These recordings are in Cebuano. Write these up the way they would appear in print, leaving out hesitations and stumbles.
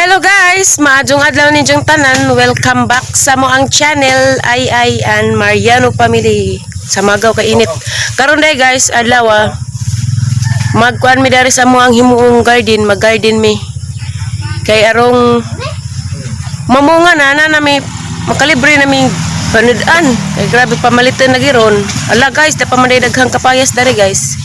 Hello guys! Maadjong adlaw ninyong tanan. Welcome back sa mo ang channel Ay Ay and Mariano Family. Sa magaw kay init. Karon day guys, adlaw ah. Magkuan mi dari sa mo ang himuong garden, mag-garden mi. Kay arong mamunga na na nami makalibre na mi panudan. Kay grabe pamalitan na giron. Ala guys, da pa man day daghang kapayas dari guys.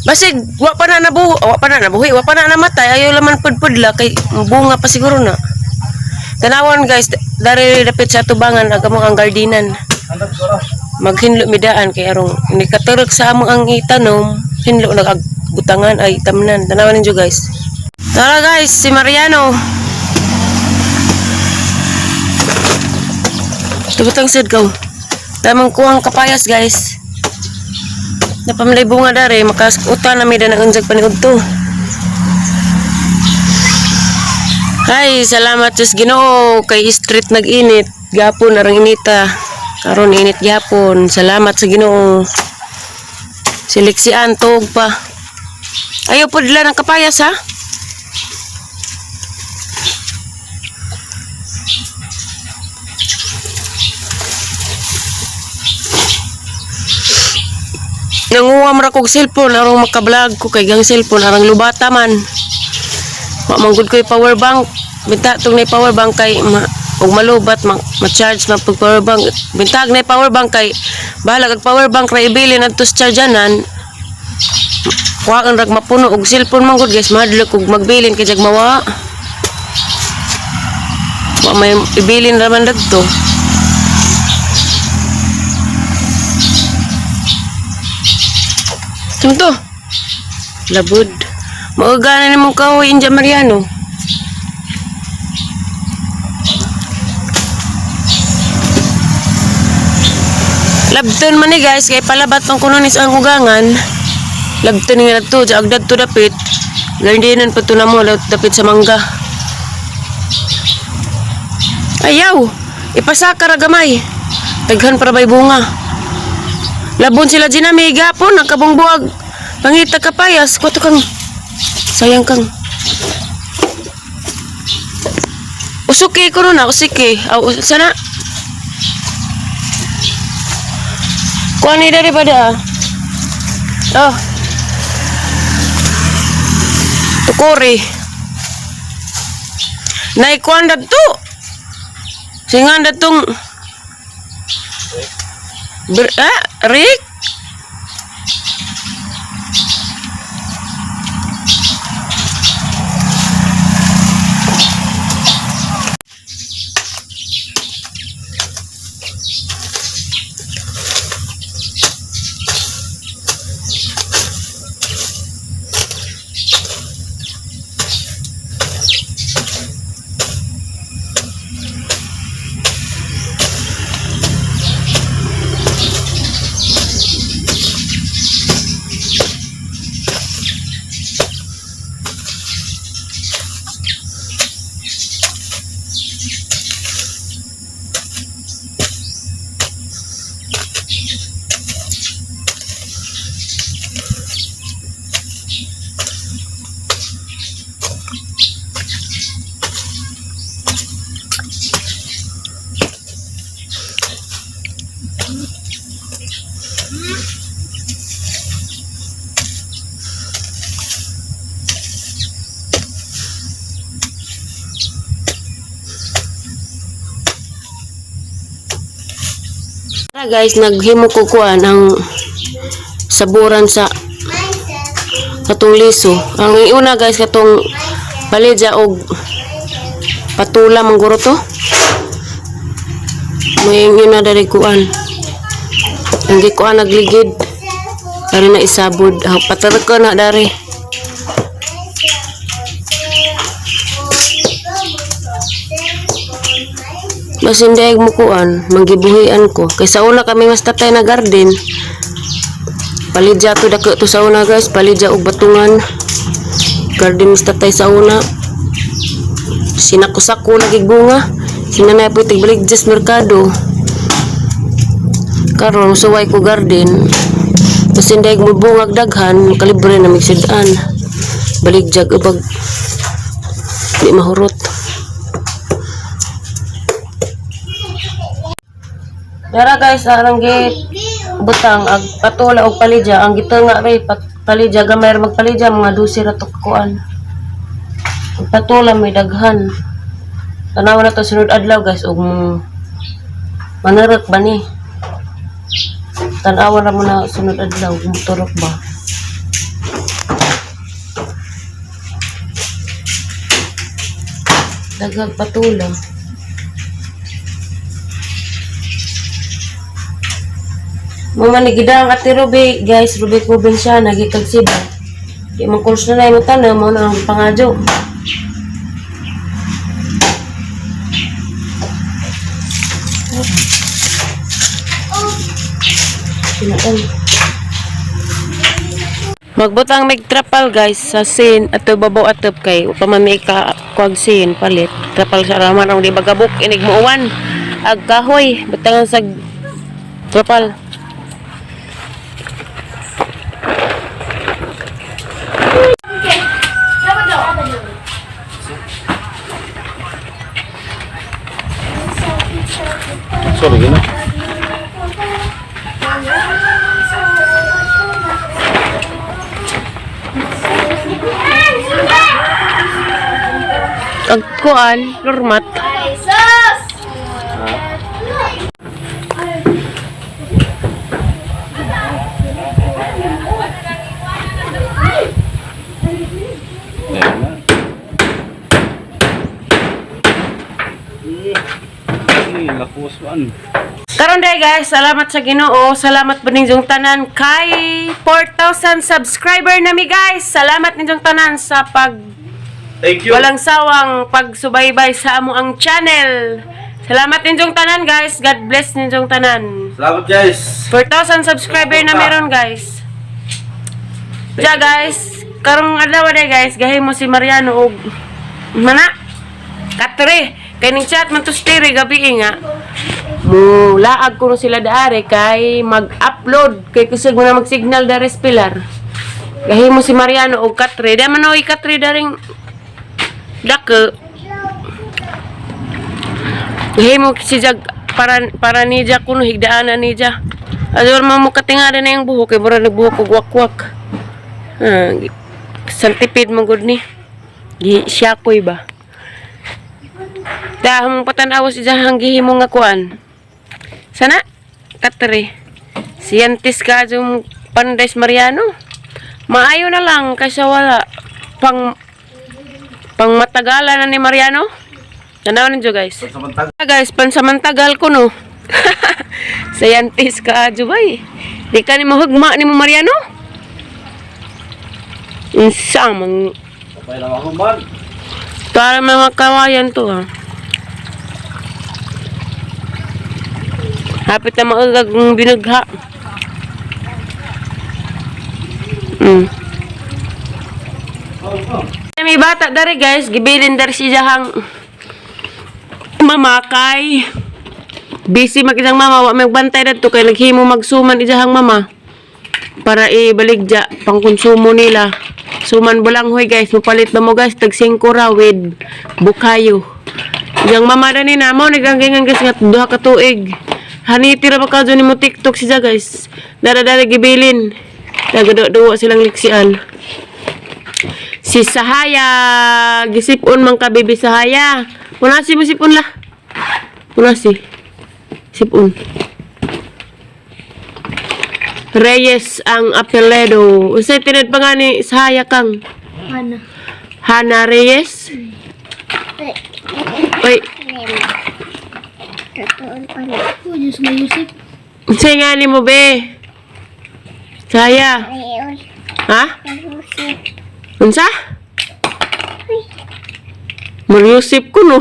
Basig wa pa na nabuhi, wa pa na nabuhi, wa pa na namatay, ayaw laman pudpudla kay bunga pa siguro na. Tanawan guys, dari dapit sa tubangan aga mo ang gardinan. Maghinlo midaan kay arong ni katurok sa amo ang itanom, hinlo nag butangan ay tamnan. Tanawan ninyo guys. Tara guys, si Mariano. Tubutang sad ko. Tamang kuhang kapayas guys. Napamlay bunga dari, makasuta na mi na unjag paniud to. Ay, salamat sa Ginoo kay street nag-init. Gapon arang inita. Karon init gyapon. Salamat sa Ginoo. Seleksian tuog pa. Ayaw pudla ng kapayas ha. Nanguha man ra kog cellphone arong makablog ko kay gang cellphone arang lubata man. Wa man gud ko'y power bank. Binta tong nay power bank kay ma, og malubat ma, ma-charge man pag power bank. Bintag nay power bank kay bahala kag power bank ra ibilin adto sa chargeanan. Kuhaan rag mapuno og cellphone man gud guys, mahadlok og magbilin kay jag mawa. Wa may ibilin ra man dadto. Ito. Labod. Mauga na namang kahoy India Mariano. Labton man ni guys, kay palabat pang kuno ni sa ang ugangan. Labton nga to, sa agdad to dapit. Gardinan pa to na mo, dapit sa mangga. Ayaw! Ipasaka ra gamay. Daghan para bay bunga. Labon sila dinami gapon nagkabungbuag. Pangita kapayas, kwato kang sayang kang. Usuki ko na, usiki. Aw, sana. Kuha ni dari pada. Oh. Tukuri. Naikuan to. Singan datong Rick? Tara guys, naghimo ko kuan ang saburan sa katong liso. Ang iuna guys katong balidya og patula mangguro to. May una dali kuan. Ang gikuan nagligid. Dari na isabod. Ah, patarok ko na dari. Mas hindi ay mukuan, manggibuhian ko. Kay sa una kami mas tatay na garden. Palidya to dako to sa una guys, palidya og batungan. Garden mas tatay sa una. Sinako-sako lagi bunga. Sinanay po tigbalik sa merkado. Karon suway ko garden. Mas hindi ay mubungag daghan, kalibre na migsidaan. Baligjag ubag di mahurot. Dara guys, arang gi butang ag patula og palidya ang gitanga ray palidya gamay ra magpalidya, mga 12 ra to kuan. Ang patula may daghan. Tanawa na to sunod adlaw, guys, og manarot ba ni. Tanawa ra mo na sunod adlaw kung turok ba. Daghang patula. Mama ni gidang ati Ruby, guys, Ruby Kuben siya, nagikag Cebu. Di man course na na yung tanan, mo na ang pangadyo. Sinaan. Magbutang mig trapal, guys, sa sin ato babaw atop kay upaman may ka kuag sin palit trapal sa raman ang di bagabok inig muuwan ag kahoy butangan sa trapal. Sorry, gina. Ag kuan floormat. Ayan na. Eh, lakus man. Karon day guys, salamat sa Ginoo, salamat po ninyong tanan kay 4,000 subscriber nami, guys. Salamat ninyong tanan sa pag Thank you. walang sawang pagsubaybay sa amo ang channel. Salamat ninyong tanan, guys. God bless ninyong tanan. Salamat, guys. 4,000 subscriber na meron, guys. Ja guys, karong adlaw day guys, gahi mo si Mariano og mana katre kay ning chat man to stiri gabi eh nga. Mulaag kuno sila daare kay mag-upload kay kusog mo na mag-signal dare sa pilar. Gahi mo si Mariano og katre. Di man oy katre daring dako. Gahi mo si Jag para para ni Ja kuno higdaanan ni Ja. Ador man mo katingada na yung buhok kay mura nagbuhok og wakwak. Ah, santipid mo gud ni. Gi siya koy ba. Dahil mong patanaw si Jahang gihimo nga kuan. Sana katre. Siyantis ka yung Pandes Mariano. Maayo na lang kaysa wala. Pang pang matagalan na ni Mariano. Tanaw ninyo, guys. Samantag. Ah, guys, pansamantagal ko no. Scientist ka adyo bay. Di ka ni mahugma ni mo Mariano. Unsa man Kapay lang ako man. para mga kawayan to ha. Hapit na maugag ng binugha. May bata dari guys, gibilin dari si jahang mama kay busy mag isang mama, wa may bantay dadto kay naghimo magsuman ijahang mama para ibaligya pangkonsumo nila. Suman bulanghoy guys, mupalit ba mo guys tag 5 ra with bukayo. Yang mama dani na mo naganggingan guys nga duha ka tuig. Haniti ra ba ka ni mo TikTok siya guys. Dara-dara gibilin. Nagduwa silang liksian. Si Sahaya, gisipon man ka baby Sahaya. Punasi mo sipon lah. Punasi. Sipon. Reyes ang apelyido. Unsay tinad pa nga ni Sahaya kang? Ano? Hana Reyes? Oy, Totoo pala. Oh, Diyos mo, Yusuf. unsay nga ni mo be? Sahaya. Ayun. Ha? Yusuf. Unsa? Mariusip ko no.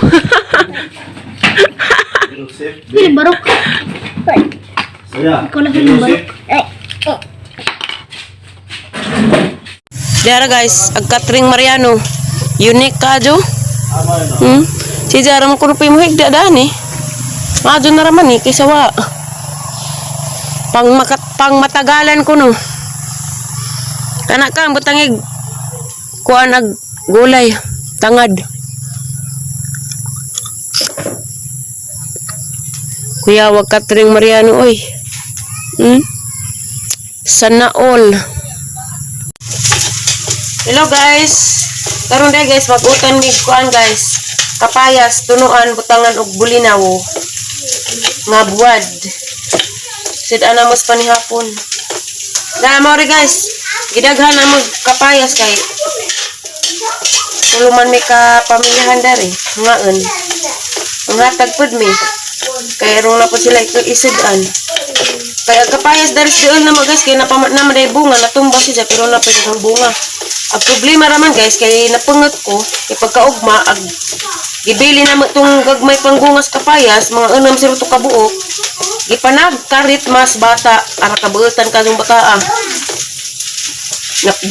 Joseph. Pili, barok. Saya. Ikaw lang yung barok. Dara guys, ag Katring Mariano. Unique ka jo. Si Jara mo kuno pa yung higda dani. Madyo na raman eh, kaysa wa. Pang, makat, pang matagalan ko no. Kana ka, butangig. Kuan ag gulay, tangad. Kuya, wag Catherine Mariano oy. Sana all. Hello guys. Karon day guys, mag-utan mig kuan guys. Kapayas, tunuan, butangan og bulinaw. Nga buwad. Sid ana mos panihapon. Na mo guys. Gidaghan na mo kapayas kay tuluman mi ka pamilyahan dari. Ngaon. Ang hatag pud mi. Kay rong na po sila isud-an. Kaya kapayas dari sa doon na mo guys kay napamat na man bunga natumba siya pero na pwede ang bunga. Ang problema raman guys kay napungot ko kay pagkaugma ag gibili na mo tong gagmay panggungas kapayas mga unam siro to kabuok gipanagkarit mas bata ara kabuotan kadtong bataa.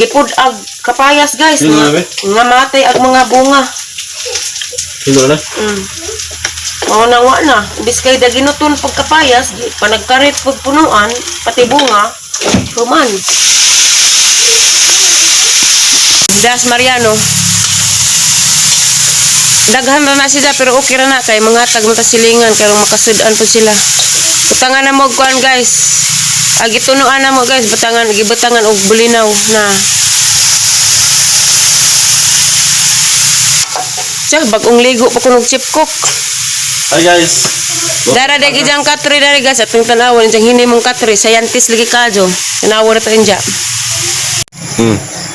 Gipud ag kapayas guys Yun nga, na, be? nga matay ag mga bunga. Sino na? Mao na wa na. Imbis kay daginuton pagkapayas, panagkarit pagpunuan, pati bunga, human. Das Mariano. Daghan ra na sila pero okay ra na kay mga tag mata silingan karong makasud-an po sila. Butangan na mo og kuan guys. Ag itunuan na mo guys, butangan gibutangan og bulinaw na. Siya, bagong ligo pa kunog chip cook. Hi guys. Dara dagi jang katre dara guys atong tan-awon jang hini mong katre scientist lagi kadyo. Tanawa na ta inja.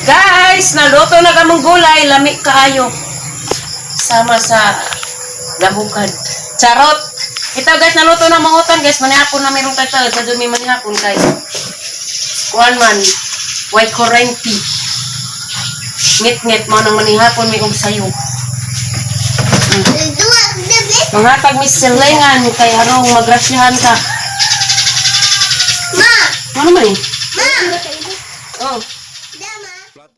Guys, naluto na kamong gulay, lami kaayo. Sama sa gahukad. Charot. Ito guys, naluto na mga utan guys, manihapon na mayroong tagtagad sa dumi manihapon guys. Kuan man, white kurenti. Ngit-ngit mo nang manihapon may og sayo. Manghatag mi silingan kay harong magrasyahan ka. Ma! Ano man eh? Ma! Oh. Dama!